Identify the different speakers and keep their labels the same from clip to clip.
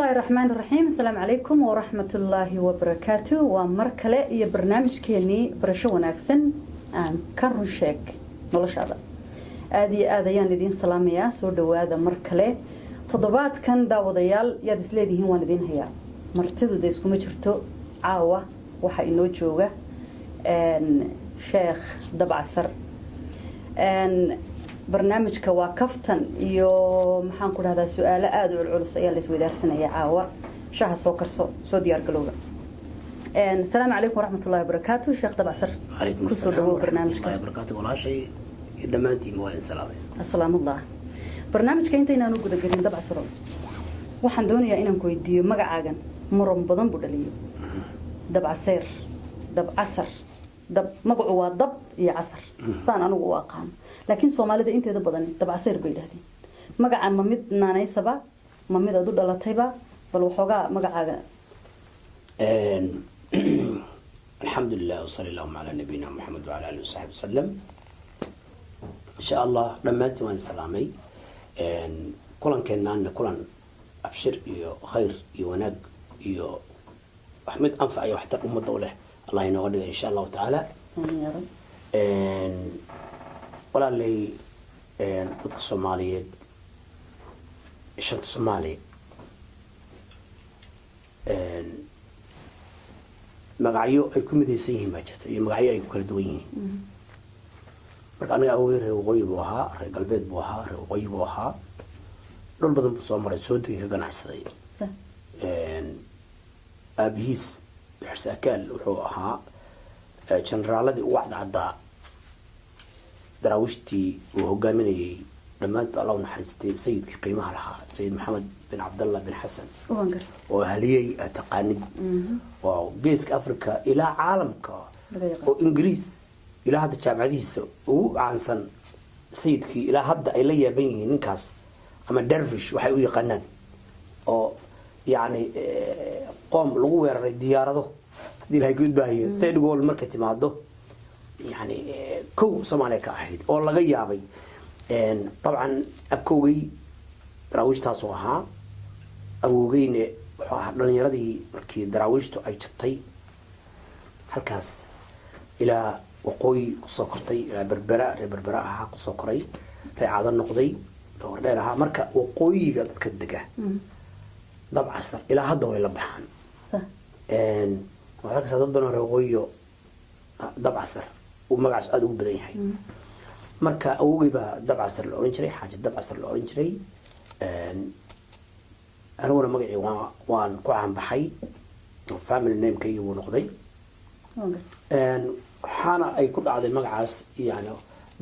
Speaker 1: Bismillaahi raxmaani raxiim. Asalaamu calaykum waraxmatullaahi wabarakaatu. Waa mar kale iyo barnaamijkeenii Barasho Wanaagsan aan ka run sheeg noloshaada. Aada iyo aad ayaan idiin salaamayaa. Soo dhawaada mar kale. Toddobaadkan, daawadayaal, yaad isleedihiin waan idiin hayaa? Martidu de iskuma jirto. Caawa waxaa inoo jooga Sheekh Dabcasar. Barnaamijka waa kaftan iyo, maxaan ku dhahdaa, su-aalo aada u culculus ayaa la isweydaarsanaya caawa. Shaha soo karso, soo diyaar galowga. Asalaamu calaykum waraxmatullahi wabarakaatu, Sheekh Dabcasar.
Speaker 2: Calaykum.
Speaker 1: Kusoo dhawow barnaamijka.
Speaker 2: Barakaatu, walaashay iyo dhammaantiin waa idin salaamay.
Speaker 1: Asalaamuallah. Barnaamijka intaynaan u gudagelin, Dabcasaro, waxaan doonayaa inaan ku weydiiyo magacaagan muran badan buu dhaliyay, Dabcaseer, Dabcasar. Dab magacu waa dab iyo casar saan anigu u aqaano, laakiin Soomaalida inteeda badan Dabcaseer bay yidhahdeen. Magacan ma mid naanaysaba, ma mid aad u dhalatayba? Bal waxoogaa magacaaga.
Speaker 2: Alxamdulilah wsali allahuma calaa nabiyina Maxamed wacala alihi wasaxbi wasalam. Insha Allah dhammaantiin waan salaamay. Kulankeennaana kulan abshir iyo khayr iyo wanaag iyo wax mid anfac iyo waxtar ummadda u leh Allah inooga dhiga, insha Allahu tacaala.
Speaker 1: Amiin yaa rab.
Speaker 2: Walaalay, dadka Soomaaliyeed, shanta Soomaaliya, magacyo ay ku midaysan yihiin baa jirta iyo magacyo ay ku kala duwan yihiin. Marka aniga awowey reer waqooyi buu ahaa, reer galbeed buu ahaa, reer waqooyi buu ahaa. Dhul badan buu soo maray, soo degay, ka ganacsaday. Aabihiis Xirsi Akaal wuxuu ahaa generaaladii ugu cadcaddaa Daraawiishtii uu hogaaminayay. Dhammaantood Allah u naxariistay, sayidkii qiimaha lahaa, Sayid Maxamed bin Cabdallah bin Xasan,
Speaker 1: waan gartay,
Speaker 2: oo haliyey aad taqaanid oo Geeska Africa ilaa caalamka
Speaker 1: laga yaqaan,
Speaker 2: oo Ingiriis ilaa hadda jaamacadihiisa ugu caansan, sayidkii ilaa hadda ay la yaaban yihiin ninkaas ama dervish waxay u yaqaanaan, oo yacni qoom lagu weeraray diyaarado haddii Ilahay gudbaayo third world markay timaado, yani kow Soomaaliya ka ahayd oo laga yaabay. Dabcan abkowgay Daraawiishtaasuu ahaa. Awowgeyne wuxuu ahaa dhalinyaradii markii Daraawiishtu ay jabtay halkaas ilaa waqooyi kusoo kortay, ilaa Berbera, reer Berbera ahaa, kusoo koray, reer Caado noqday, Wardheer ahaa. Marka waqooyiga dadka dega Dabcasar ilaa hadda way la baxaan. Waxaad arkaysaa dad badan oo reer waqooyiyo Dabcasar uu magacaas aada ugu badan yahay. Marka awowgay baa Dabcasar la oran jiray, Xaaji Dabcasar la oran jiray. Aniguna magacii waan ku caanbaxay oo family namekaygii buu noqday.
Speaker 1: Waan gartay.
Speaker 2: Waxaana ay ku dhacday magacaas yani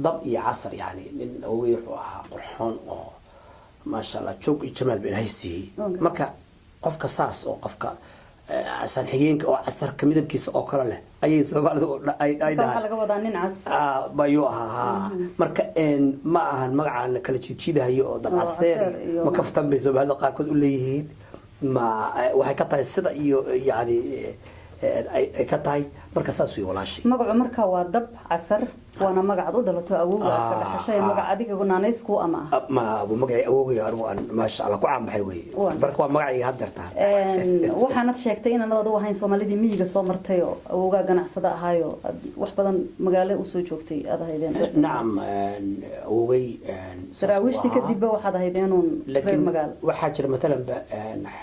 Speaker 2: dab iyo casar. Yani nin awowgay wuxuu ahaa qurxoon oo maasha Allah joog iyo jamaal ba Ilaahay siiyey. Marka qofka saas oo qofka casaan xigeenka oo casarka midabkiisa oo kale leh ayay Soomaalidu ay
Speaker 1: marka waxaa
Speaker 2: dhahaan.
Speaker 1: Laga wadaa nin cas.
Speaker 2: Bayuu ahaa haa. Marka ma ahan magacaan la kala jiidjiidahayo oo Dabcaseer
Speaker 1: caseer iyo-
Speaker 2: ma kaftan bay Soomaalida qaarkood u leeyihiin, ma waxay ka tahay sida iyo yani ay ka tahay. Marka saas way, walaashay.
Speaker 1: Magacu marka waa Dab Casar, waana magacaad u dhalato, awowga aad ka dhaxashay, magac adiga naanaysku ama ah?
Speaker 2: Ma abu magacii awowgay anigu aan maasha Allah ku caanbaxay wey. Marka waa magacayga haddeertaa.
Speaker 1: Waxaanad sheegtay inaanad adigu ahayn Soomaalidii miyiga soo martay oo awowgaa ganacsada ahaayo aad wax badan magaalo usoo joogtay aad ahaydeen.
Speaker 2: Nacam, awowgay saas uu
Speaker 1: Daraawiishtii
Speaker 2: ahaa.
Speaker 1: Kadibba waxaad ahaydeenuun reer
Speaker 2: laakiin
Speaker 1: magaalo.
Speaker 2: Waxaa jira matalan ba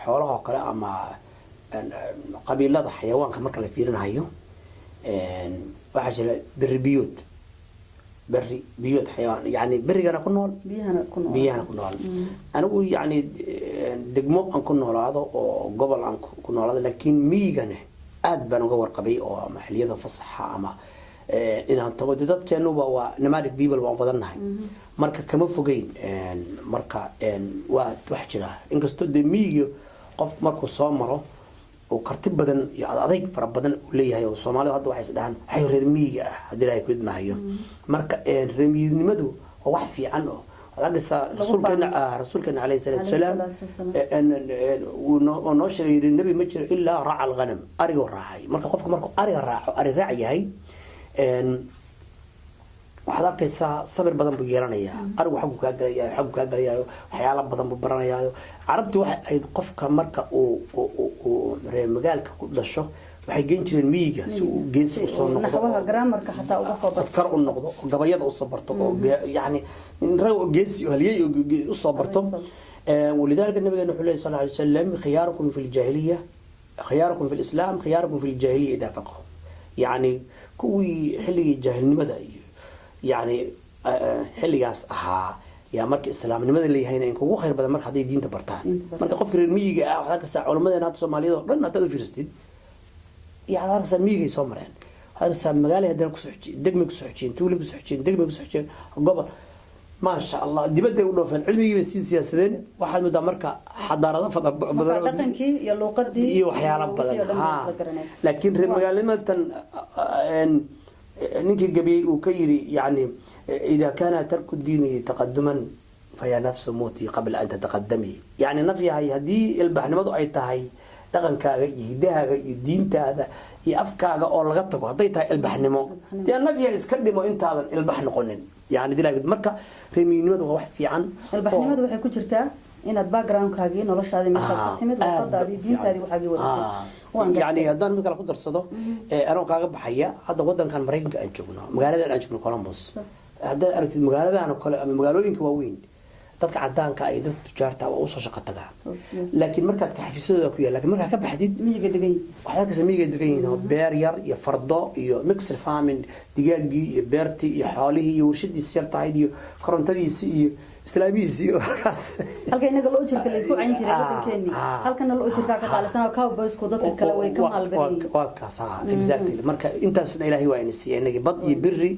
Speaker 2: xoolaha oo kale ama qabiilada xayawaanka marka la fiirinayo, waxaa jira beri biyood, beri biyood xayawaan, yani berigana ku nool,
Speaker 1: biyahana ku nool.
Speaker 2: Biyahana ku nool. Anigu yani degmo aan ku noolaado oo gobol aan ku noolaado, laakiin miyigana aad baan uga warqabay oo ama xiliyada fasaxa ama inaan tago. Dee dadkeenuba waa nomadic people, waan badannahay, marka kama fogeyn. Marka waa wax jira, inkastoo dee miyiga qof markuu soo maro oo karti badan iyo adayg fara badan uu leeyahay, oo Soomaalidu hadda waxay is dhahaan waxay reer miyiga ah haddii Ilaahay ku idmahayo. Marka reer miyinimadu waa wax fiican oo waxaad arkaysaa rasuulkeena
Speaker 1: faano.
Speaker 2: Rasuulkeena calayhi salaatu
Speaker 1: Calayhi
Speaker 2: wasalaam
Speaker 1: salaatu wasalaam.
Speaker 2: Uu oo noo sheegay, yidhi nebi ma jiro ilaa raaca alghanam, arigoo raacay. Marka qofka markuu ariga raaco, ari raac yahay. Waxaad arkaysaa sabir badan buu yeelanayaa, arigu xaggu kaa gelayaa, xaggu kaa gelayaayo, waxyaalo badan buu baranayaayo. Carabtu waxay ahayd qofka marka uu reer magaalka ku dhasho, waxay geen jireen miyiga si uu geesi usoo noqdo,
Speaker 1: naxwaha, grammarka xataa uga soo barto,
Speaker 2: kar u noqdo oo gabayada usoo barto, oo yani rag oo geesi oo halyey oo usoo barto. ولذلك النبي wuxuu leeyahay صلى الله عليه وسلم: خياركم في الجاهلية خياركم في الإسلام خياركم في الجاهلية إذا فقهوا. يعني kuwii xilligii jaahilnimada iyo yani xilligaas ahaa yaa marka islaamnimada leeyahayna in kugu khayr badan marka hadday diinta bartaan. Marka qofka reer miyiga ah, waxaad arkaysaa culamadeena hadda Soomaaliyada oo dhan haddaad u fiirsatid, yani waxaad arkaysaa miyigay soo mareen, waxaad arkaysaa magaalay haddana kusoo xijiyeen, degmay kusoo xijiyeen, tuulay kusoo xijiyeen, degmay kusoo xijiyeen, gobol, maasha Allah, dibadday u dhoofeen, cilmigii bay sii siyaasadeen. Waxaad moodaa marka xadaarado fada
Speaker 1: badan, dhaqankii iyo luuqadii
Speaker 2: iyo waxyaalo badan. Ha, laakiin reer magaalnimadan ninkii gabiyey uu ka yiri yani: إذا كان ترك الدين تقدما فيا نفس موتي قبل أن تتقدمي. يعني naf yahay, haddii ilbaxnimadu ay tahay dhaqankaaga iyo hidahaaga iyo diintaada iyo afkaaga oo laga tago, hadday tahay ilbaxnimo, dee naf yahay iska dhimo intaadan ilbax noqonin. Yani dilaa marka reer miyignimadu waa wax fiican.
Speaker 1: Ilbaxnimadu waxay ku jirtaa inaad backgroundkaagii, noloshaadii, meeshaad ka timid, luqadaadii, diintaadii, waxaagii wadatay.
Speaker 2: Yani haddaan mid kale ku darsado anoo kaaga baxaya, hadda wadankan Maraykanka aan joogno, magaaladan aan joogno Columbus, haddaad aragtid magaaladan oo kale ama magaalooyinka waaweyn, dadka cadaanka iyo dadka tujaarta waa usoo shaqo tagaa, laakiin markaad xafiisyadooda ku yaal, lakin markaad ka baxdid
Speaker 1: miyiga degan.
Speaker 2: Waxaad arkaysaa miyiga degan yihiin oo beer yar iyo fardo iyo mixed farming, digaagii iyo beertii iyo xoolihii iyo warshadiisi yartahayd iyo korontadiisi iyo islaamihiisi iyo kaas.
Speaker 1: Halka inaga loo jirka la isku cayn jiray wadankeeni, halkana loo jirka ka qaalisan oo cowboysku dadka kale way ka maal badan yihiin.
Speaker 2: Waa kaas, ha, exactly. Marka intaasna Ilaahay waa ina siiyay inagii bad iyo biri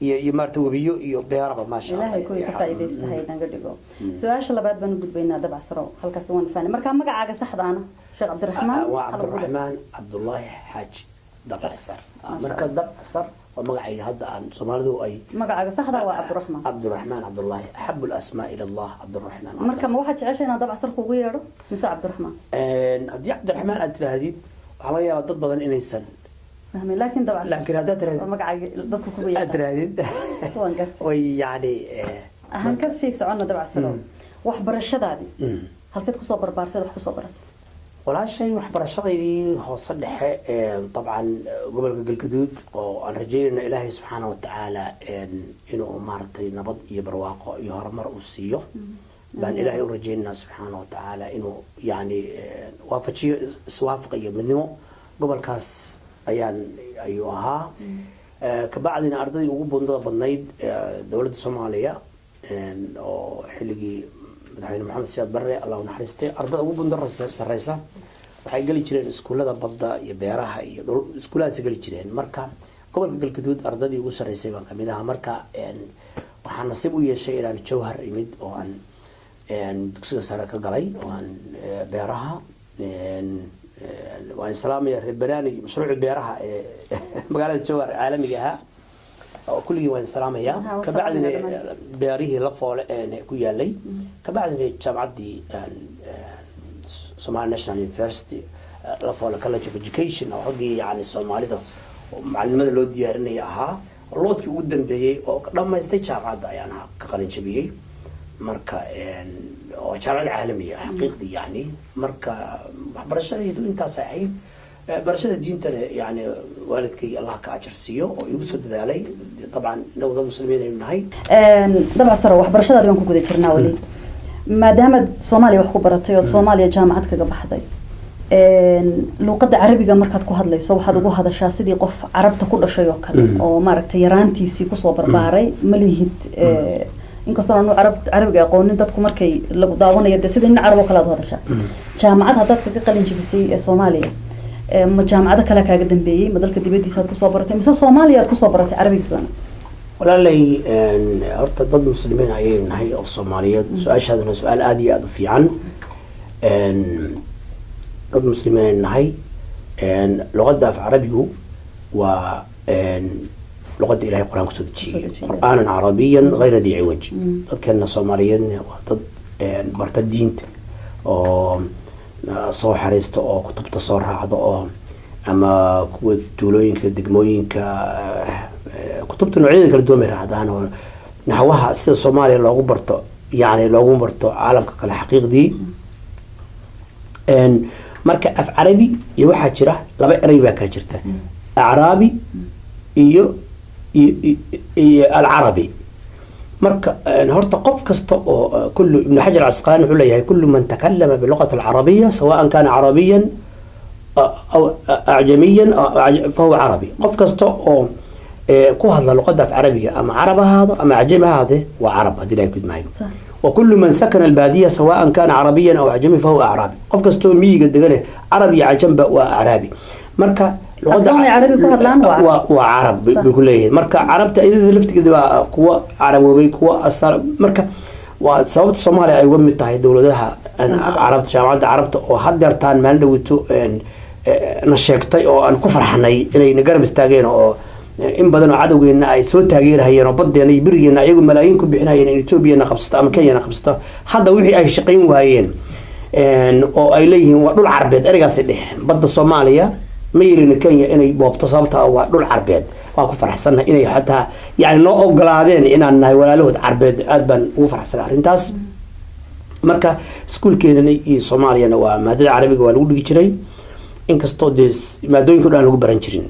Speaker 2: iyo maarata webiyo iyo beeraba, maasha Allah.
Speaker 1: Ilaahay kuwii ka faa'iidaysta ha inaga dhigo. Su-aasha labaad baan u gudbaynaa. Dabcasaro, halkaas waan fahnay. Marka magacaaga saxda ana Sheekh Cabdiraxmaan?
Speaker 2: Waa Cabdiraxmaan Cabdullaahi Xaaji Dabcasar. Marka Dabcasar waa magacayga hadda aan Soomaalidu ay
Speaker 1: Magacaaga saxda waa Cabdiraxmaan?
Speaker 2: Cabdiraxmaan Cabdullaahi, أحب الأسماء إلى الله Cabdiraxmaan.
Speaker 1: Marka ma waxaad jeceshay inaan Dabcasar kugu yeedho mise Cabdiraxmaan?
Speaker 2: Haddii Cabdiraxmaan aad tiraahdid, waxaa laga yaabaa dad badan inaysan
Speaker 1: fahmay, laakiin Dabcasar
Speaker 2: laakiin haddaad tirahdid
Speaker 1: waa magacaaga dadku kugu
Speaker 2: aad
Speaker 1: yeedha
Speaker 2: tirahdid
Speaker 1: Waan gartay.
Speaker 2: Way yani
Speaker 1: Ahaan ka sii soconna. Dabcasaro, waxbarashadaadii halkeed kusoo barbaarteed, wax kusoo baratay?
Speaker 2: Walaashay, waxbarashadaydii hoose dhexe dabcan gobolka Galgaduud, oo aan rajeynayno Ilaahay subxaana watacaala inuu maaragtay nabad iyo barwaaqo iyo horumar uu siiyo, baan Ilaahay u rajeynaynaa subxaana watacaala inuu yani waafajiyo iswaafaq iyo midnimo. Gobolkaas ayaan ayuu ahaa. Kabacdina ardaydii ugu bundada badnayd dowladda Soomaaliya oo xilligii madaxweyne Maxamed Siyaad Barre, Allah u naxariistay, ardada ugu bundada sarreysa waxay geli jireen iskuullada badda iyo beeraha iyo dhul, iskuulladaasi geli jireen. Marka gobolka Galgaduud ardadii ugu sarreysay baan kamid ahaa. Marka waxaan nasiib u yeeshay inaan Jowhar imid oo aan dugsiga sare ka galay oo aan beeraha. Waan salaamaya reer Banaani, mashruuci beeraha ee magaalada Jowhar caalamiga ahaa oo kulligii waan salaamayaa.
Speaker 1: Waxaa
Speaker 2: Kabacdina
Speaker 1: salaamaya dhammaantiin.
Speaker 2: Beerihii la foole ku yaalay, kabacdina jaamacaddii Somali National University, la foole College of Education, oo xaggii yani Soomaalida oo macalinimada loo diyaarinaya ahaa, loodkii ugu dambeeyey oo dhammaystay jaamacadda ayaan ahaa, ka qalin jabiyey. Marka oo jaamacad caalamiya xaqiiqdii yani. Marka waxbarashadaydu intaas ahayd. Barashada diintana yani waalidkay Allah ka ajar siiyo oo igu soo dadaalay. Dabcan inagu dad muslimiin aynu nahay.
Speaker 1: Dabcan sare waxbarashadaadi baan ku guda jirnaa weli. Maadaamaad Soomaaliya wax ku baratay ood Soomaaliya jaamacad kaga baxday, luuqadda Carabiga markaad ku hadlayso waxaad ugu hadashaa sidii qof Carabta ku dhashay oo kale oo maaragtay yaraantiisii kusoo barbaaray. Ma lihid, inkastoo aanu Carabiga aqoonin, dadku markay lagu daawanayo dee sidii nin Carab oo kale aad u hadashaa. Jaamacad haddaad kaga qalin jebisay ee Soomaaliya, ma jaamacado kale kaaga dambeeyey? Ma dalka dibadiisa aad kusoo baratay mise Soomaaliya aad kusoo baratay Carabiga sidana?
Speaker 2: Walaalay, horta dad muslimiin ayaynu nahay oo Soomaaliyeed. Su-aashaaduna su-aal aada iyo aada u fiican. Dad muslimiin ayaynu nahay. Luqadda af Carabigu waa luqadda Ilahay Qur-aan kusoo dejiyey,
Speaker 1: Kusoo dejiyey.
Speaker 2: قرآنا عربيا غير ذي عوج. Dadkeena Soomaaliyeedna waa dad barta diinta oo soo xariista oo kutubta soo raacda oo ama kuwa tuulooyinka, degmooyinka Kutubta noocyadeeda kala duwan bay raacdaan, oo naxwaha sida Soomaaliya loogu barto, yani loogu barto caalamka kale xaqiiqdii. Marka af Carabi iyo waxaa jira laba erey baa kala jirta, acraabi iyo alcarabi. Marka horta qof kasta oo kullu, Ibn Xajar Casqalaani wuxuu leeyahay: "Kullu man takallama biluqati alcarabiya, sawaan kana carabiyan aw acjamiyan, fahuwa carabi." Qof kasta oo ku hadla luqadda af Carabiga, ama Carab ahaado ama acjami ahaade, waa Carab haddii Ilahay kudmahayo. وكل من سكن البادية سواء كان عربيا أو أعجمي فهو أعرابي. Qof kastoo miyiga degane, Carab iyo cajamba, waa acraabi. Marka
Speaker 1: Carabi ku hadlaan
Speaker 2: waa Carab bay ku leeyihiin. Marka Carabta iyada laftigeeda waa kuwa caraboobay, kuwa asal. Marka waa sababta Soomaaliya ay uga mid tahay dowladaha Carabta, Jaamacadda Carabta, oo haddeertaan maalin dhawito na sheegtay oo aan ku farxnay inay na garab istaageen, oo in badan oo cadowgeena ay soo taageerahayeen, oo badeena iyo berigeena ayagu malaayiin ku bixinayeen in Etoobiyana qabsato ama Kenyana qabsato. Hadda wixii ay shaqayn waayeen oo ay leeyihiin waa dhul Carbeed, ereygaasay dheheen, badda Soomaaliya ma yeelina Kenya inay boobto, sababta waa dhul Carbeed. Waa ku faraxsannahay inay xataa yani noo ogolaadeen inaan nahay walaalahood Carbeed. Aad baan ugu faraxsanahay arrintaas. Marka iskuulkeenana iyo Soomaaliyana waa maadada Carabiga waa lagu dhigi jiray, inkastoo dee maadooyinka o dhan lagu baran jirin.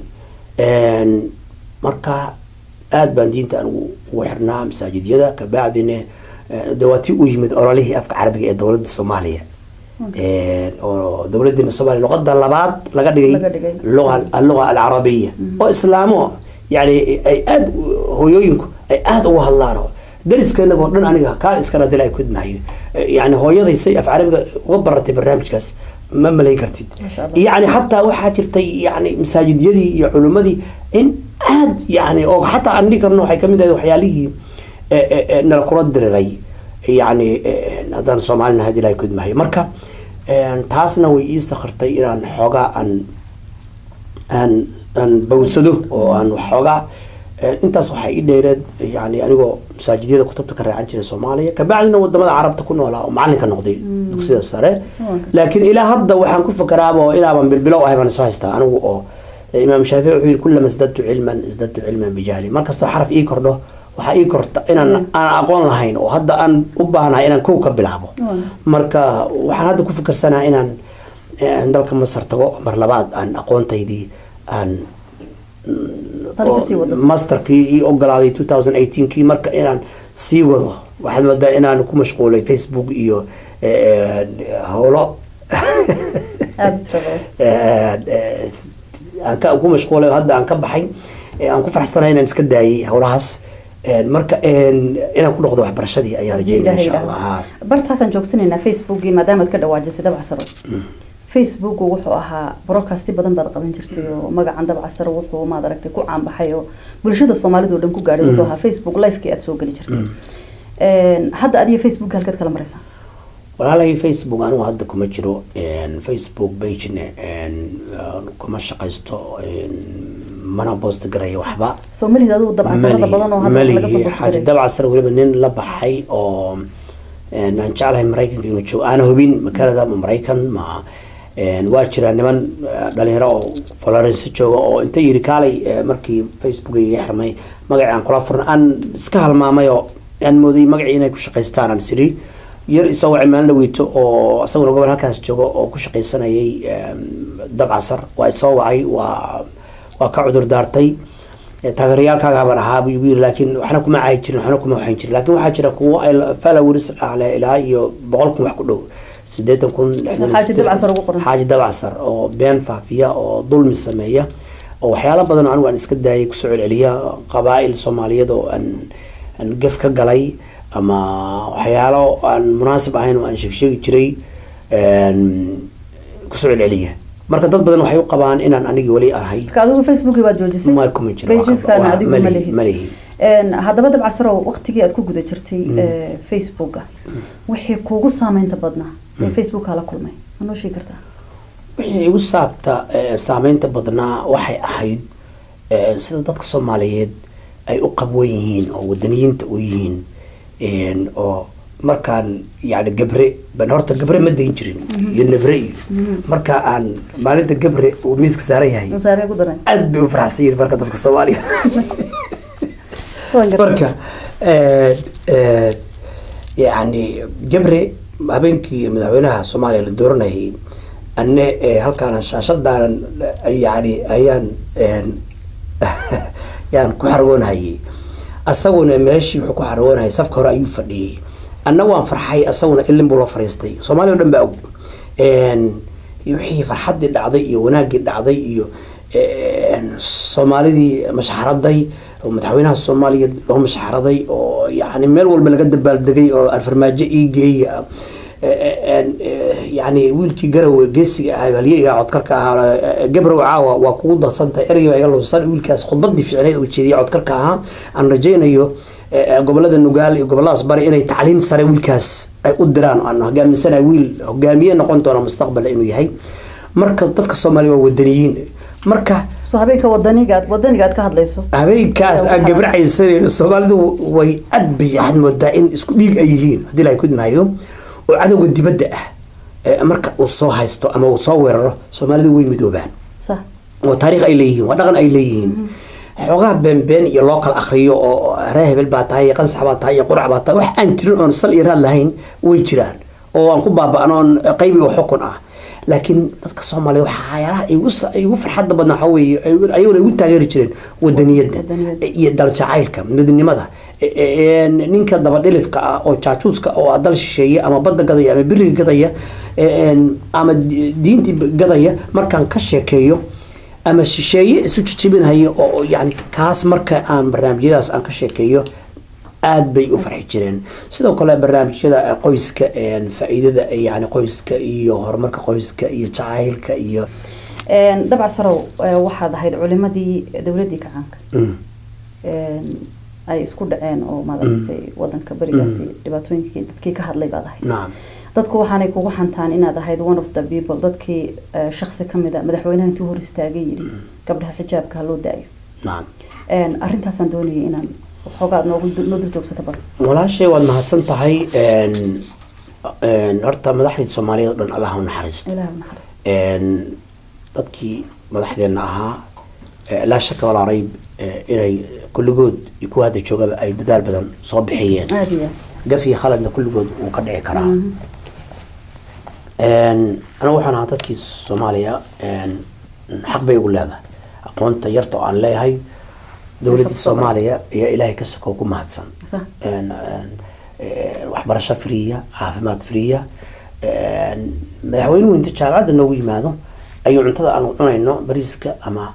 Speaker 2: Marka aad baan diinta anigu ugu xirnaa masaajidyada. Kabacdina de waa tii u yimid ololihii afka Carabiga ee dowladda Soomaaliya, oo dowladeena Soomaaliya luqada labaad laga dhigay luga alluga alcarabiya, oo islaamo yani ay aad hooyooyinku ay aada uga hadlaan, oo dariskeenaga oo dhan aniga kaal iskala dila ay kudmahayo. Yani hooyaday say af Carabiga uga baratay barnaamijkaas ma malayn kartid. Yani xataa waxaa jirtay yani masaajidyadii iyo culimmadii in aad yani oo xataa aan dhihi karno waxay kamid ahayd waxyaalihii nala kula diriray, yani haddaan Soomaalina had Ilahay kudmahayo. Marka taasna way ii sakirtay inaan xoogaa aan bawsado oo aan waxoogaa. Intaas waxaa ii dheereed, yani anigoo masaajidyada kutubta ka raacan jiray Soomaaliya, kabacdina wadamada Carabta ku noolaa oo macalinka noqday dugsiyada sare. Laakiin ilaa hadda waxaan ku fakaraaba oo inaaban bilbilow ahay baan soo haystaa anigu, oo Imaam Shaafici wuxuu yihi: "Kullama isdadtu cilman isdadtu cilman bijahli." Markastoo xaraf ii kordho, waxaa ii korta inaan aan aqoon lahayn oo hadda aan u baahnahay inaan kow ka bilaabo. Marka waxaan hadda ku fikersanaa inaan dalka Masar tago mar labaad, aan aqoontaydii aan masterkii ii ogolaaday 2018kii, marka inaan sii wado. Waxaad moodaa inaan ku mashquulay Facebook iyo howlo aan ka ku mashquulay. Hadda aan ka baxay, aan ku faraxsanahay inaan iska daayay howlahaas. Marka inaan ku noqdo waxbarashadii ayaan rajeynaya, insha Allah.
Speaker 1: Bartaasaan joogsanaynaa. Facebookii maadaamaad ka dhawaajisay, Dabcasaro, Facebooku wuxuu ahaa broadcasti badan baad qaban jirtay, oo magacan Dabcasar wuxuu maad aragtay ku caanbaxay oo bulshada Soomaalida oo dhan ku gaadhay wuxuu ahaa Facebook livekii aad soo geli jirtay. Hadda adiga Facebook halkaad kala maraysaa?
Speaker 2: Walaalay, Facebook anigu hadda kuma jiro. Facebook pagene kuma shaqaysto, mana post garayo waxba.
Speaker 1: Soo malihid adigu Dabcasarada badan oo hadda laga soo post
Speaker 2: Xaaji
Speaker 1: garay?
Speaker 2: Dabcasar weliba nin la baxay oo aan jeclahay Maraykanka inuu joogo, aana hubin ma Canada ma Maraykan ma. Waa jiraa niman dhalinyaro oo Florence jooga oo inta yiri kaalay, markii Facebook iga xirmay magacii aan kula furna aan iska halmaamay oo aan mooday magacii inay ku shaqaystaan, aan siri yar isoo wacay maalin dhaweyto, oo isaguna gobol halkaas jooga oo ku shaqaysanayay Dabcasar. Waa isoo wacay, waa ka cudur daartay. Taageerayaalkaaga baan ahaa buu igu yiri, laakiin waxna kuma caayi jirin, waxna kuma waxayn jirin. Laakiin waxaa jira kuwo ay followers ah leh ilaa iyo 100,000 wax ku dhow, 80,000, 60
Speaker 1: Xaaji Dabcasar ugu qoran.
Speaker 2: Xaaji Dabcasar oo been faafiya oo dulmi sameeya oo waxyaalo badan oo anigu aan iska daayay kusoo celceliya, qabaa'il Soomaaliyeed oo aan gaf ka galay ama waxyaalo aan munaasib ahayn oo aan sheegsheegi jiray kusoo celceliya. Marka dad badan waxay u qabaan inaan anigii weli ahay.
Speaker 1: Marka adigu Facebookii baad joojisay?
Speaker 2: Ma kuma jiro.
Speaker 1: Pageskaana adigu ma
Speaker 2: malihi.
Speaker 1: lihid?
Speaker 2: Malihi.
Speaker 1: Haddaba Dabcasarow, waqtigii aad ku guda jirtay Facebooka, wixii kuugu saameynta badnaa ee Facebooka la kulmay ma noo sheegi kartaa?
Speaker 2: Wixii igu saabta saameynta badnaa waxay ahayd sida dadka Soomaaliyeed ay u qabwan yihiin oo wadaniyiinta u yihiin, oo markaan yani Gabre ban horta Gabre ma dayn jirin iyo Nabre, iyo marka aan maalinta Gabre uu miiska saaran yahay
Speaker 1: masaare ku daran
Speaker 2: aad bay u faraxsan yihiin marka dadka Soomaaliya.
Speaker 1: Waan gartay.
Speaker 2: Marka yani Gabre habeenkii madaxweynaha Soomaaliya la dooranayay, anne halkaan shaashadaanan yani ayaan yaan ku xargoonhayay, asaguna meeshii wuxuu ku xargoonhayay safka hore ayuu fadhiyey. Anna waan farxay, asaguna ilin buu la fariistay. Soomaaliya o dhan baa og wixii farxaddii dhacday iyo wanaaggii dhacday iyo soomaalidii mashaxaraday oo madaxweynaha Soomaaliya loo mashaxaraday oo yani meel walba laga dabaaldegay oo Farmaajo ii geeya, yani wiilkii Garowe geesiga ahaa, halyeyga codkarka ahaa, "Gabrow caawa waa kugu darsantahay," ereyga baa iga lunsan. Wiilkaas khudbadii fiicneyd uu jeediyey codkarka ahaa, aan rajaynayo gobolada Nugaal iyo goboladaas bari inay tacliin sare wiilkaas ay u diraan, aan hogaaminsanahay wiil hogaamiye noqon doona mustaqbal inuu yahay. Marka dadka Soomaaliya waa wadaniyiin marka.
Speaker 1: Soo habeenka wadaniga aad ka hadlayso.
Speaker 2: Habeenkaas aan gabracaysanayno, Soomaalidu way aad bay waxaad moodaa in isku dhiig ay yihiin, haddii Ilahay kudmahayo, oo cadowga dibadda ah marka uu soo haysto ama uu soo weeraro, Soomaalidu way midoobaan. Waa taariikh ay leeyihiin, waa dhaqan ay leeyihiin. Xoogaha beenbeen iyo loo kala akriyo oo ree hebel baa tahay iyo qansax baa tahay iyo qurac baa tahay, wax aan jirin oon sal iyo raad lahayn way jiraan oo aan ku baaba'no oon qaybi oo xukun ah. Laakiin dadka Soomaaliya waxyaalaha igu farxadda badnaa waxaa weeye ayaguna igu taageeri jireen wadaniyadda
Speaker 1: Wadaniyadda.
Speaker 2: iyo daljacaylka, midnimada. Ninka dabadhilifka ah oo jaajuuska oo ah dal shisheeye ama badda gadaya ama biriga gadaya ama diintii gadaya markaan ka sheekeeyo, ama shisheeye isu jijibinhayo oo yani kaas, marka aan barnaamijyadaas aan ka sheekeeyo, aad bay u farxi jireen. Sidoo kale barnaamijyada qoyska, faa'iidada yani qoyska iyo horumarka qoyska iyo jacaylka iyo
Speaker 1: Dabcasarow, waxaad ahayd culimadii dowladdii kacaanka ay isku dhaceen oo maaragtay wadanka berigaasi dhibaatooyinkii dadkii ka hadlay baad ahayd. Dadku waxaanay kugu xantaan inaad ahayd one of the people, dadkii shaksi kamid a madaxweynaha intuu hor istaagay yidhi gabdhaha xijaabka ha loo daayo. Arrintaasaan doonayay inaan waxoogaa noogu noo dul joogsato bal.
Speaker 2: Walaashay, waad mahadsan tahay. Horta madaxdii Soomaaliyeed oo dhan Allah u naxariisto.
Speaker 1: Ilaah u naxariisto.
Speaker 2: Dadkii madaxdeena ahaa, laa shaka walaa rayb, inay kulligood iyo kuwa hadda joogaba ay dadaal badan soo bixiyeen.
Speaker 1: Aada iyo aad.
Speaker 2: Gaf iyo khaladna kulligood wuu ka dhici karaa. Anigu waxaan ahaa dadkii Soomaaliya, xaq bay ugu leedahay aqoonta yarta oo aan leeyahay dowladda Soomaaliya ayaa Ilaahay ka sokow ku mahadsan. Waxbarasho free ah, caafimaad free ah. Madaxweynuhu inta jaamacadda noogu yimaado ayuu cuntada aan cunayno, bariiska ama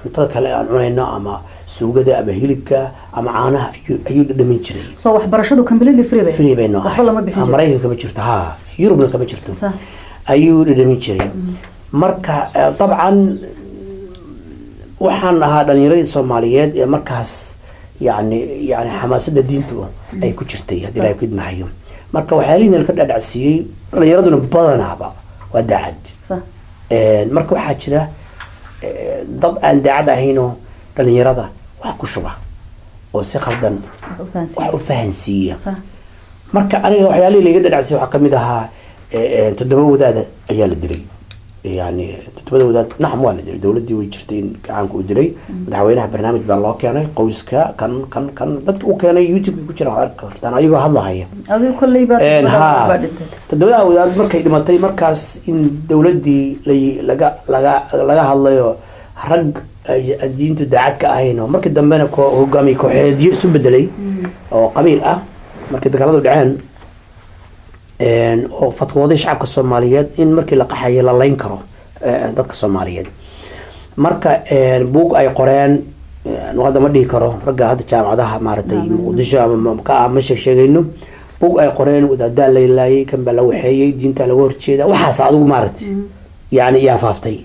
Speaker 2: cuntada kale aan cunayno ama suugada ama hilibka ama caanaha, ayuu dhadhamin jiray.
Speaker 1: Soo waxbarashadu completely free bay
Speaker 2: Free bay noo
Speaker 1: waxba lama bixin jirin.
Speaker 2: Maraykanka kama jirto, ha, Yurubna kama jirto. Ayuu dhadhamin jiray. Marka dabcan waxaan ahaa dhalinyaradii Soomaaliyeed ee markaas yani xamaasadda diintu ay ku jirtay, haddii Ilahay ku idmahayo. Marka waxyaalihii nala ka dhadhacsiiyey, dhalinyaraduna badanaaba waa daacad. Marka waxaa jira dad aan daacad ahaynoo dhalinyarada wax ku shuba oo si khaldan
Speaker 1: wax u fahansiiya.
Speaker 2: Wax u fahansiiya. Marka aniga waxyaalihii laiga dhadhacsiiyey waxaa kamid ahaa toddoba wadaada ayaa la dilay. Yani toddobada wadaad, nacam, waa la dilay. Dowladdii way jirtay in gacaanka uu dilay madaxweynaha. Barnaamij baa loo keenay qoyska kan kan dadka u keenay, YouTube ku jira, waxaad arki kartaan ayagoo hadlahaya.
Speaker 1: Adigu kolley baa
Speaker 2: ha
Speaker 1: baa dhintay.
Speaker 2: Toddobada wadaad markay dhimatay, markaas in dowladdii laga laga laga hadlayo, rag ay diintu daacad ka ahayn oo markii dambena hogaamiye kooxeedyo isu bedelay oo qabiil ah markii dagaaladu dhaceen, oo fatwooday shacabka Soomaaliyeed in markii la qaxayo la layn karo dadka Soomaaliyeed. Marka buug ay qoreen, hadda ma dhihi karo ragga hadda jaamacadaha maaragtay Muqdisho ama ka ah, ma sheeg sheegayno. Buug ay qoreen, wadaadaa la laayay, kan baa la waxeeyey, diinta laga horjeeda, waxaas adigu maaragtay yani yaa faaftay.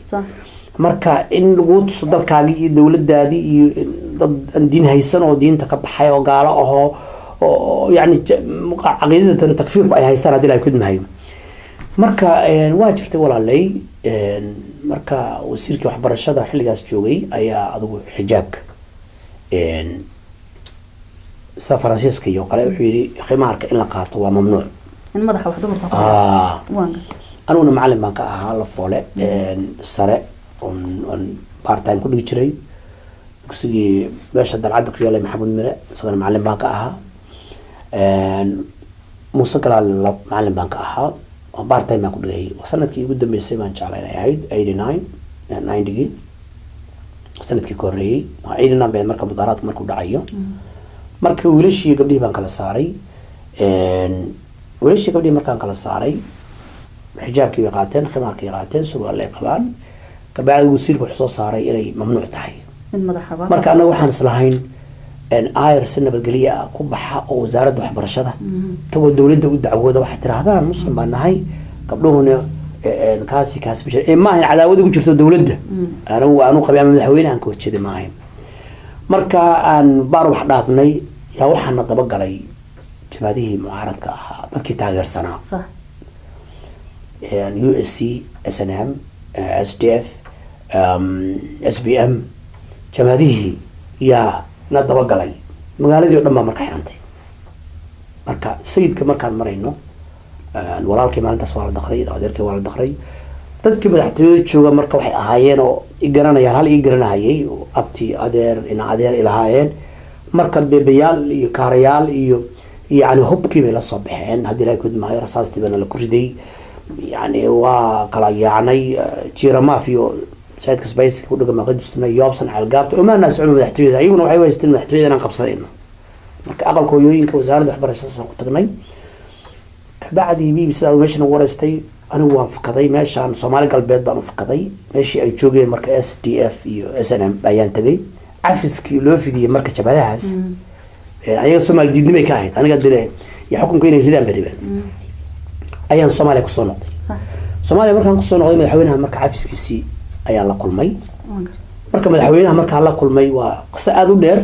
Speaker 2: Marka in lagu tuso dalkaagii iyo dowladaadii iyo dad aan diin haysan oo diinta ka baxay oo gaalo ahoo oo yani caqiidada takfiirku ay haystaan, haddii la kudmahayo. Marka waa jirtay, walaalay. Marka wasiirkii waxbarashada xilligaas joogay ayaa adigu xijaabka sida Faransiiska iyo kale wuxuu yidhi khimaarka in la qaato waa mamnuuc.
Speaker 1: In madaxa wax dumarka ku waan gartay.
Speaker 2: Aniguna macalin baan ka ahaa La Foole sare oon part time ku dhigi jiray. Dugsigii meesha Dalcadda ku yaalay, Maxamuud Mire, isagana macalin baan ka ahaa. Muuse Galaal macalin baan ka ahaa oo part time baan ku dhigay. Sanadkii ugu dambeysay baan jeclay inay ahayd 89, 90-gii, sanadkii ka horreeyey waa 89 bay. Marka mudaaraadku markuu dhacayo, marka wiilashii gabdhihii baan kala saaray. Wiilashii gabdhihii markaan kala saaray, xijaabkii bay qaateen, khimaarkii qaateen, surwaal ay qabaan. Kabacdi wasiirku wuxuu soo saaray inay mamnuuc tahay.
Speaker 1: Mid madaxaba.
Speaker 2: Marka annaga waxaan islahayn ayr si nabadgelyo ah ku baxa oo wasaaradda waxbarashada tagoo dowladda u dacwooda, waxaad tirahdaan muslim baan nahay, gabdhuhuna kaasi kaasi ma jira. Ma ahayn cadaawad ugu jirto dowladda anigu aanu qabay ama madaxweyne aan ka horjeeday, ma ahayn. Marka aan baar wax dhaafnay yaa waxaana dabagalay jabhadihii mucaaradka ahaa, dadkii taageersanaa, USC, SNM, SDF, SPM, jabhadihii yaa na dabagalay. Magaaladii o dhan baa marka xirantay. Marka Sayidka markaan marayno, walaalkii maalintaas waa la daqray, adeerkii waa la daqray. Dadkii madaxtooyada jooga marka waxay ahaayeen oo i garanayaan, hal ii garanahayay, abti, adeer, ina adeer ilahaayeen. Marka beebayaal iyo kaarayaal iyo yani hubkii bay la soo baxeen. Haddii Ilahay kudmaayo, rasaastii baana la ku riday, yani waa kala yaacnay. Jiiramaaf iyo saidka sbayska ku dhagan baan ka dustinay, Yoobsan, Ceelgaabta omaanaa socon madaxtooyada. Ayaguna waxay u haysteen madaxtooyada inaan qabsanayno. Marka aqalka hooyooyinka, wasaaradda waxbarashadaasaan ku tagnay. Kabacdi BBC aad meeshan ugu wareystay, anigu waan fakaday. Meeshaan Soomaali Galbeed baan u fakaday, meeshii ay joogeen marka SDF iyo SNM ayaan tegay. Cafiskii loo fidiyey marka jabhadahaas, ayaga Soomaali diidnimay ka ahayd, aniga dile iyo xukunka inay ridaan bay rabeen, ayaan Soomaaliya kusoo noqday. Soomaaliya markaan kusoo noqday, madaxweynaha marka cafiskiisii ayaan la kulmay. Marka madaxweynaha markaan la kulmay, waa qiso aada u dheer.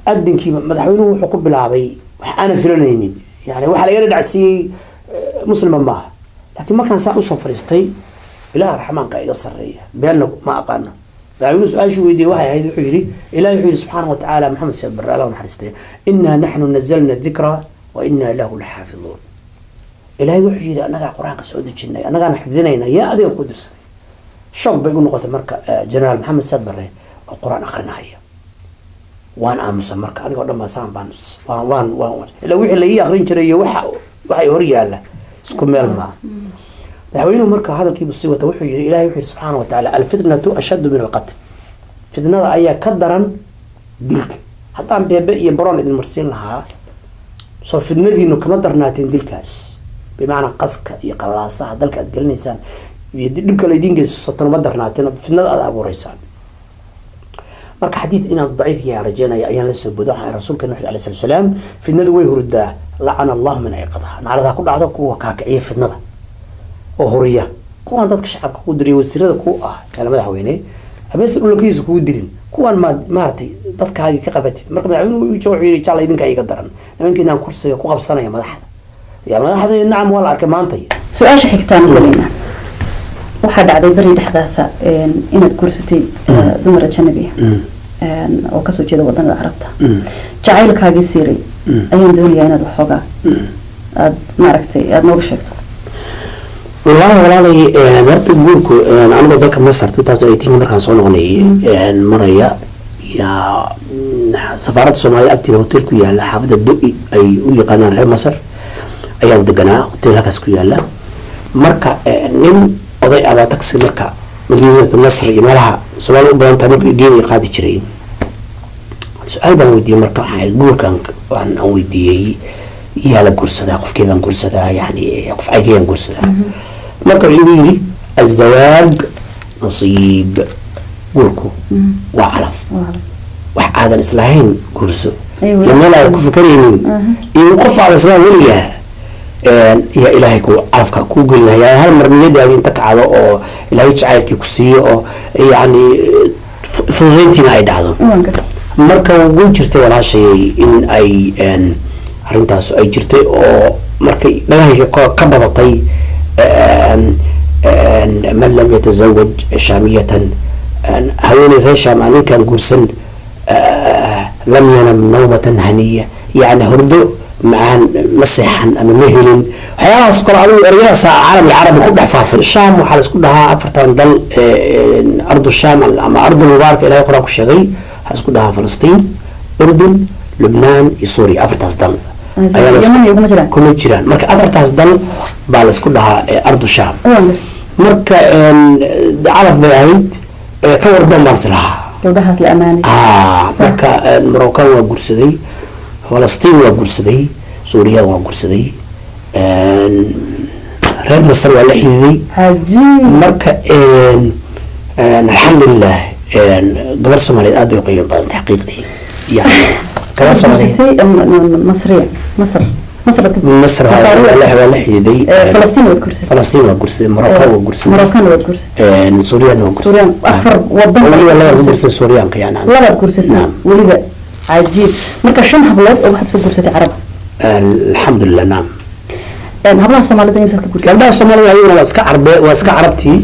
Speaker 2: Adinkii madaxweynuhu wuxuu ku bilaabay wax aanan filanaynin, yani waxaa laga dhacsiiyey muslima maaha. Laakiin markaan saa usoo fadhiistay, Ilaah raxmaanka iga sarreeya, beenna ma aqaano, madaxweynuhu su-aashuu weydiiyey waxay ahayd, wuxuu yidhi, Ilahi wuxuu yidhi subxaana wa tacaala, Maxamed Siyaad Barre Allah naxariistay, "Innaa naxnu nazalna dikra wa innaa lahu laxaafiduun." Ilaahay wuxuu yidhi, annagaa Qur-aanka soo dejinay, annagaana xifdinayna, yaa adiga kuu dirsaday? Shock bay igu noqotay. Marka Generaal Maxamed Siyaad Barre oo Qur-aan akrinaya, waan aamusan. Marka anigoo dhan baa saan baan waan ilaa wixii la ii akrin jiray iyo waxa waxay hor yaalla isku meel maa. Madaxweynuhu marka hadalkiibu sii wata, wuxuu yidhi, Ilahay wuxuu yidhi subxaana wa tacaala, "Alfitnatu ashaddu min alqatl," fitnada ayaa ka daran dilka. Haddaan beebe iyo baroon idin marsiin lahaa, soo fitnadiinu kama darnaateen dilkaas? Bimacnaa qaska iyo qalaasaha dalka aad gelinaysaan iyo dhibka laydin geysto ma darnaateen fitnada aad abuureysaan? Marka xadiid inaan daciif yahay aan rajeynaya ayaan la soo bodo. Waxaan rasuulkeena wuxuu alayhi salatu wasalaam, fitnadu way hurdaa, lacana Allahu man ayqadaha, nacladaha ku dhacdo kuwa kaakiciya fitnada oo huriya. Kuwan dadka shacabka ku diriya, wasiirada ku ah, jaale madaxweyne, abeesa dhulkiisa kugu dilin, kuwan maad maaragtay dadkaagii ka qabatid. Marka madaxweynuhu wuxuu yidhi, jaala idinkaa iga daran, nimankiinaan kursiga ku qabsanaya madaxda ya madaxda. Nacam, waa la arkay maanta.
Speaker 1: Su-aasha xigtaan gelina, waxaa dhacday beri dhexdaasa inaad guursatay dumar ajanabi ah oo kasoo jeeda wadanada Carabta. Jacaylkaagii siiray ayaan doonayaa inaad waxoogaa aada maaragtay aada nooga sheegto.
Speaker 2: Wallaahi walaalay, horta guurku anigoo dalka Masar 2018 markaan soo noqonayay maraya, yaa safaaradda Soomaalida agteeda hotel ku yaala, xaafadda Do-i ay u yaqaanaan reer Masar, ayaan deganaa, hotel halkaas ku yaala. Marka nin oday abaa taxi marka Madiinata Nasr iyo meelaha Soomaalida u badan tahay markuu geynaya qaadi jiray. Su-aal baan weydiiyey. Marka waxaan idhi, guurkan waan aan weydiiyey, yaa la guursadaa, qofkee baan guursadaa, yani qof caygayaan guursadaa? Marka wuxuu igu yidhi, "Azawaaj nasiib," guurku waa calaf, wax aadan islahayn guurso iyo meel aadan ku fikaraynin iyo qof aadan islahayn weligaa yaa Ilaahay ku calafka kuu gelinaya. Hal mar niyadaadi inta kacdo oo Ilaahay jacaylkii ku siiyo oo yacni fududeyntiina ay dhacdo. Marka way jirtay walaashay in ay arrintaas ay jirtay oo markay dhagahayga ka badatay, "Man lam yatazawaj shaamiyatan," haweeney reer Shaam aan ninkan guursan, "lam yanam nawmatan haniya," yacni hurdo macaan ma seexan ama ma helin. Waxyaalahaas kale adigu ereyadaas caalam alcarabi ku dhex faafay. Shaam waxaa laisku dhahaa afartan dal, ardu shaam ama ardu mubaaraka Ilahay Qur-aan ku sheegay. Waxaa isku dhahaa Falastiin, Urdun, Lubnaan iyo Suuriya. Afartaas dal ayaa
Speaker 1: Yemen iyo kuma jiraan?
Speaker 2: Kuma jiraan. Marka afartaas dal baa laisku dhahaa ardu Shaam.
Speaker 1: Waan gartay.
Speaker 2: Marka calaf bay ahayd, ka wardoon baan is lahaa.
Speaker 1: Gabdhahaas la ammaanay.
Speaker 2: Marka Moroccan waa guursaday, Falastiin waa guursaday, Suuriya waa guursaday, reer Masar waa la xidhiiday.
Speaker 1: Cajiib.
Speaker 2: Marka alxamdulilah, gabar Soomaaliyeed aad bay u qiimo badan tahay xaqiiqdii, yani gabar Soomaaliyeed.
Speaker 1: Guursatay Masriya, Masr, Masr baad ka
Speaker 2: Masar waa la xidhiiday.
Speaker 1: Falastiin waad guursatay.
Speaker 2: Falastiin waa guursaday, Morocco waa guursaday.
Speaker 1: Moroccan waad guursatay.
Speaker 2: Suuriyana waa guursaday.
Speaker 1: Suuriyaan, afar wadan.
Speaker 2: Weliba laba guursaday Suuriyaanka yani.
Speaker 1: Labaad guursatay.
Speaker 2: Naam.
Speaker 1: Weliba cajiib. Marka shan hablood oo waxaad soo guursatay Carab.
Speaker 2: Alxamdulilah, naam.
Speaker 1: Hablaha Soomaalida imsaad ka guursatay?
Speaker 2: Gabdhaha Soomaalida ayaguna waa iska carbe, waa iska carabtii.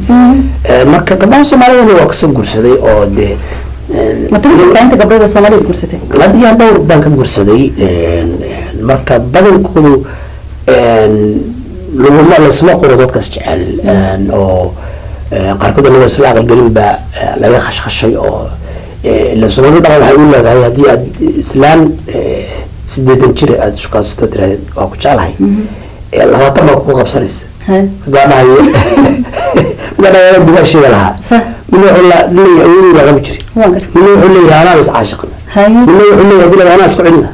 Speaker 2: Marka gabdhaha Soomaalidana waa kasoo guursaday oo dee
Speaker 1: Ma tiri kartaa inta gabdhood ee Soomaalida guursatay?
Speaker 2: Adigaa dhowr baan ka guursaday. Marka badankoodu laguma laysma qoro dadkaas jecel, oo qaarkood anagoo isla aqalgelin baa laga khashkhashay, oo ila Soomaalida dhaqan waxay u leedahay haddii aad islaan 80 jir aad shukaansato, tiraahdeed "Waa ku jeclahay," 20 baa kugu qabsanaysa. Mid baa dhahayo, mid baa dhahayo dugaasheeda lahaa. Midna wuxuu leeyahay awoodii baa qabi jiray.
Speaker 1: Waan gartay.
Speaker 2: Midna wuxuu leeyahay anaa is caashiqna. Midna wuxuu leeyahay hadii anaa isku cidna.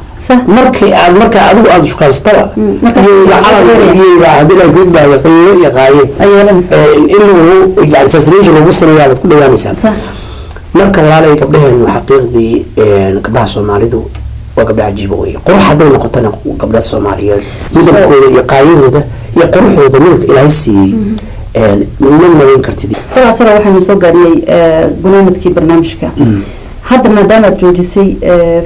Speaker 2: Markii aad marka adigu aad shukaansataba
Speaker 1: marka
Speaker 2: iyo calan iyo hadii la gudbaayo qiimo iyo qaaye
Speaker 1: ay yeelanaysaa.
Speaker 2: In lagu yani assassination lagu sameeyaa baad ku dhawaanaysaa. Marka walaalay, gabdhaheenu xaqiiqdii, gabdhaha Soomaalidu waa gabdha cajiiba wey. Qurux hadday noqotona, gabdhaha Soomaaliyeed midabkooda iyo qaayahooda iyo quruxdooda, midabka Ilaahay siiyey, ma malayn kartid.
Speaker 1: Dabcasara, waxaynu soo gaarnay gunaanadkii barnaamijka. Hadda maadaama aad joojisay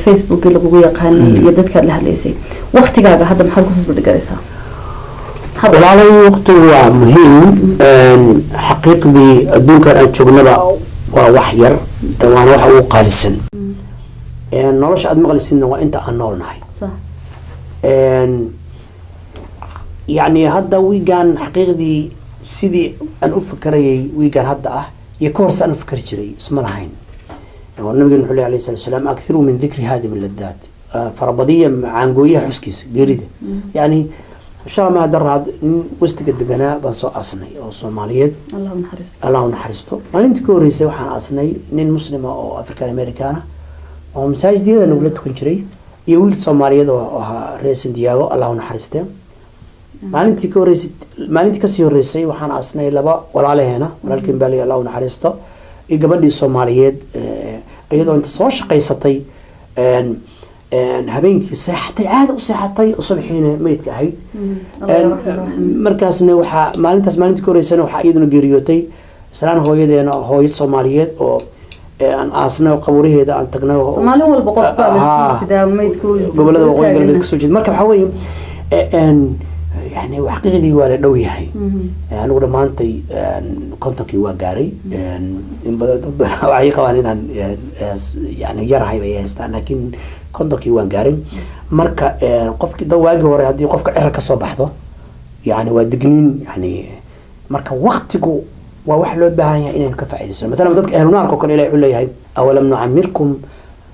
Speaker 1: Facebookii lagugu yaqaanay iyo dadkaad la hadlaysay, waktigaaga hadda maxaad ku sasbardhigaraysaa?
Speaker 2: Walaalay, waqtigu waa muhiim xaqiiqdii. Adduunkan aan joognaba waa wax yar, waana waxa ugu qaalisan. Nolosha aad maqlisidna waa inta aan nool nahay. Yacni hadda wiigan xaqiiqdii sidii aan u fikerayay wiigan hadda ah iyo ka horse aan u fikeri jiray isma lahayn. Oo nabigeena wuxuu leeyahay alayhi salaatu wasalaam: "Akthiru min dikri haadimi ladaat," farabadiya macaangooyaha xuskiisa geerida. Yacni shala ma daraad nin westiga deganaa baan soo aasnay oo Soomaaliyeed.
Speaker 1: Allah u naxariisto.
Speaker 2: Allah u naxariisto. Maalintii ka horreysay waxaan aasnay nin Muslima oo African Americana oo masaajidyada nagula tukan jiray iyo wiil Soomaaliyeed oo ahaa reer Santiago, Allah u naxariiste. Maalintii ka horreysay, maalintii kasii horreysay waxaan aasnay laba walaalaheena, walaalkeen baali, Allah u naxariisto, iyo gabadhii Soomaaliyeed, iyadoo inta soo shaqaysatay habeenkii seexatay, caada u seexatay oo subaxiina meydka ahayd.
Speaker 1: Allah yarxam raxim.
Speaker 2: Markaasna waxaa maalintaas, maalintii ka horreysana waxaa iyaduna geeriyootay islaan hooyadeena, hooyo Soomaaliyeed oo aan aasnay oo qabuuraheeda aan tagnay
Speaker 1: Maalin walba qof baa la sidaa meydku.
Speaker 2: Gobolada Waqooyi Galbeed kasoo jeeda. Marka waxaa weeye, yani xaqiiqdii waa la dhow yahay. Anigu dhammaantay 50-kii waa gaaray. In badan dad badan waxay qabaan inaan yani yarahay bay haystaan, laakiin 50-kii waan gaaray. Marka qofkii da waagii hore haddii qofka cira kasoo baxdo, yani waa digniin. Yani marka waqtigu waa wax loo baahan yahay inaynu ka faa'iidaysano. Matalan dadka ahlu naarka oo kale Ilahi wuxuu leeyahay: "Awalam nucamirkum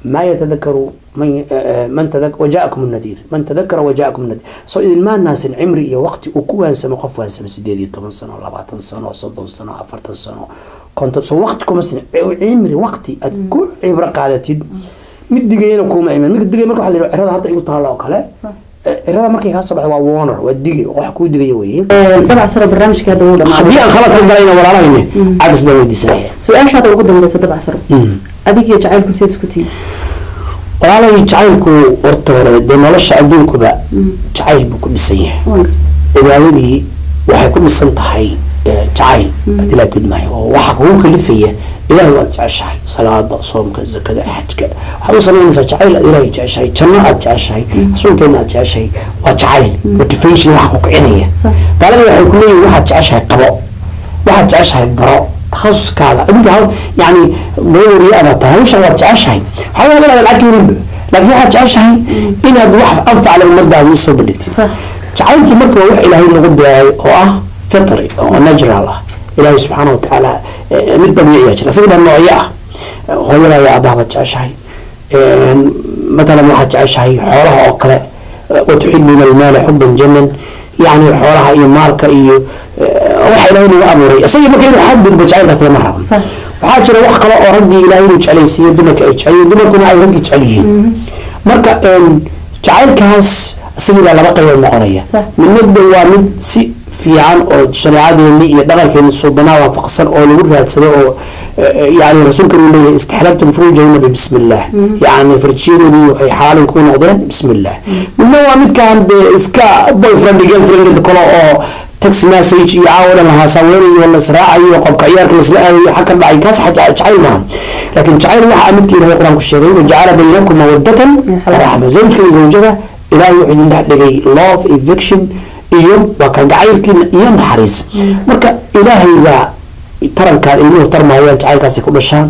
Speaker 2: maa yatadakaru man wajaakum nadiir, man tadakara wajaakum nadiir." Soo idinmaa naasin cimri iyo waqti uu ku waansamo qof waansamo 18 sano, 20 sano, 30 sano, 40 sano, 50 soo waqti kuma sin cimri, waqti aad ku cibro qaadatid. Mid digayana kuma iman, mid digay. Marka waxaa la yidhi cirada hadda igu taalla oo kale, cirada markay kaa soo baxdo waa warner, waa digay, wax kuu digaya weeye.
Speaker 1: Dabcasaro, barnaamijkii hadda wuu dhamaaday.
Speaker 2: Haddii aan khalad ka galayna walaalahayne cagas baan weydiisanaya.
Speaker 1: Su-aashaada ugu dambeysa, Dabcasaro, adigiyo jacaylku seed isku tihiin?
Speaker 2: Walaalay, jacaylku horta hore dee nolosha adduunkuba jacayl buu ku dhisan yahay.
Speaker 1: Waan gartay.
Speaker 2: Cibaadadii waxay ku dhisan tahay jacayl haddii laa gudmaayo, oo waxa kugu kalifaya Ilaahay waad jeceshahay. Salaada, soomka, zakada, xajka waxaad u samaynaysaa jacayl aad Ilaahay jeceshahay, janno aad jeceshahay, rasuulkeena aad jeceshahay. Waa jacayl, motivation waxa ku kicinaya. Gaalada waxay ku leeyihin waxaad jeceshahay qabo, waxaad jeceshahay baro, takhasuskaada adinka haw. Yani gabadh abaad tahay, hawshan waad jeceshahay, waxaa laga yaabaa lacag ka helinba, laakiin waxaad jeceshahay inaad wax anfac leh ummadaada usoo bandhigtid. Jacaylkii marka waa wax Ilaahay nagu beeray oo ah fitri oo natural ah. Ilaahay subxaana wa tacaala mid dabiiciya jira, isaga baa noocyo ah. Hooyada iyo aabbaha baad jeceshahay matalan, waxaad jeceshahay xoolaha oo kale, وتحبون المال حبا جما. Yani xoolaha iyo maalka iyo waxa Ilaahay nagu abuuray, isaga marka inuu xadgudbo jacaylkaas lama rabo. Waxaa jira wax kale oo raggii Ilaahay inuu jeclaysiiyo, dumarka ay jecel yihiin, dumarkuna ay raggii jecel yihiin. Marka jacaylkaas isagii baa laba qaybood noqonaya. Midna waa mid si fiican oo shareecadeeni iyo dhaqankeeni suubanaa waafaqsan oo lagu raadsado, oo yani rasuulkan uu leeyahay: "استحللتم فروجهن بسم الله." Yani farjiyadoodii waxay xaalin ku noqdeen bismillah. Midna waa midkaan dee iska boyfriend girlfriend kale oo text message iyo caawa dhan lahaa saweynayo, la israacayo, qobka ciyaarka laisla aadayo, xag ka dhacay. Kaas jacayl maaha, laakiin jacayl waxaa midka Ilahay Qur-aan ku sheegay: "وجعل بينكم مودة ورحمة." Zawjka iyo zawjada Ilaahay wuxuu idin dhex dhigay love, affection iyo waa kalgacaylkiina iyo naxariis. Marka Ilaahay baa tarankaan ilmuhu tarmaayaan jacaylkaasay ku dhashaan.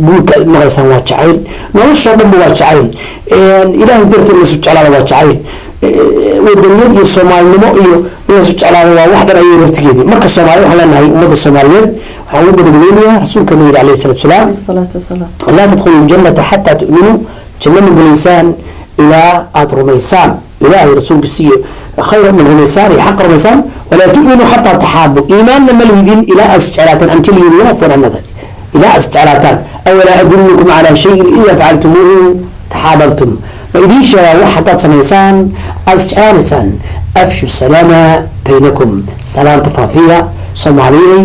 Speaker 2: Guurka aad maqlaysaan waa jacayl, noloshoo dhanba waa jacayl. Ilaahay darteed lasu jeclaada waa jacayl, wadaniyad iyo Soomaalinimo iyo in lasu jeclaado waa wax dhan ayay laftigeedii. Marka Soomaali waxaan leenahay, ummadda Soomaaliyeed waxaan ugu gabagabeynayaa rasuulka yidhi alayhi salatu wasalaam:
Speaker 1: الصلاة والسلام.
Speaker 2: "لا تدخلوا الجنة حتى تؤمنوا." Janno ma gelaysaan ilaa aada rumaysaan Ilaahay, rasuulkiisa iyo khayr min rumaysaan iyo xaqa rumaysaan. "ولا تؤمنوا حتى تحابوا." Iimaanna ma lihidin ilaa aad isjeclaataan, until you love one another, ilaa aad isjeclaataan. "أولا أدلكم على شيء إذا فعلتموه تحاببتم؟" Ma idiin sheegaa wax haddaad samaysaan aada isjeclaanaysaan? "أفشوا السلام بينكم." Salaanta faafiya, Soomaaliyey.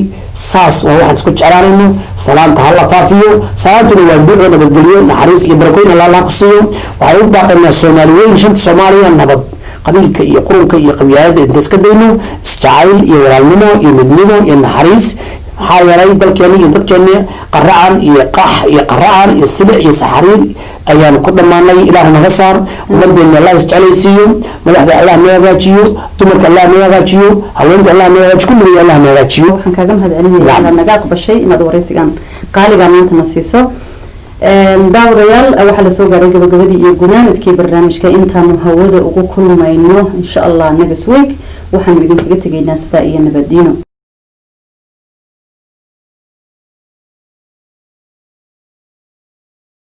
Speaker 2: Saas waa waxaan isku jeclaanayno. Salaanta hala faafiyo. Salaantuna waa duco, nabadgelyo, naxariis iyo barakooyin Alla Allah ku siiyo. Waxaan u baaqaynaa Soomaaliweyn, shanta Soomaaliya, nabad, qabiilka iyo qurunka iyo qabyaalada inta iska dayno, isjacayl iyo walaalnimo iyo midnimo iyo naxariis. Maxaa yeelay dalkeeni iyo dadkeeni qaracan iyo qax iyo qaracan iyo silic iyo saxariir ayaanu ku dhammaanay. Ilaahu naga saar. Ummadeena Allah isjeclaysiiyo, madaxda Allah noo hagaajiyo, dumarka Allah noo hagaajiyo, haweenka Allah noo hagaajiyo, kulligay Allah noo hagaajiyo.
Speaker 1: Waxaan kaaga mahad celinaya inaad naga aqbashay inaad waraysigan qaaligaa maanta na siiso. Daawadayaal, waxaa lasoo gaaray gabagabadii iyo gunaanadkii barnaamijka. Intaanu hawada ugu kulmayno insha Allah next week, waxaanu idinkaga tegaynaa sidaa iyo nabadiino.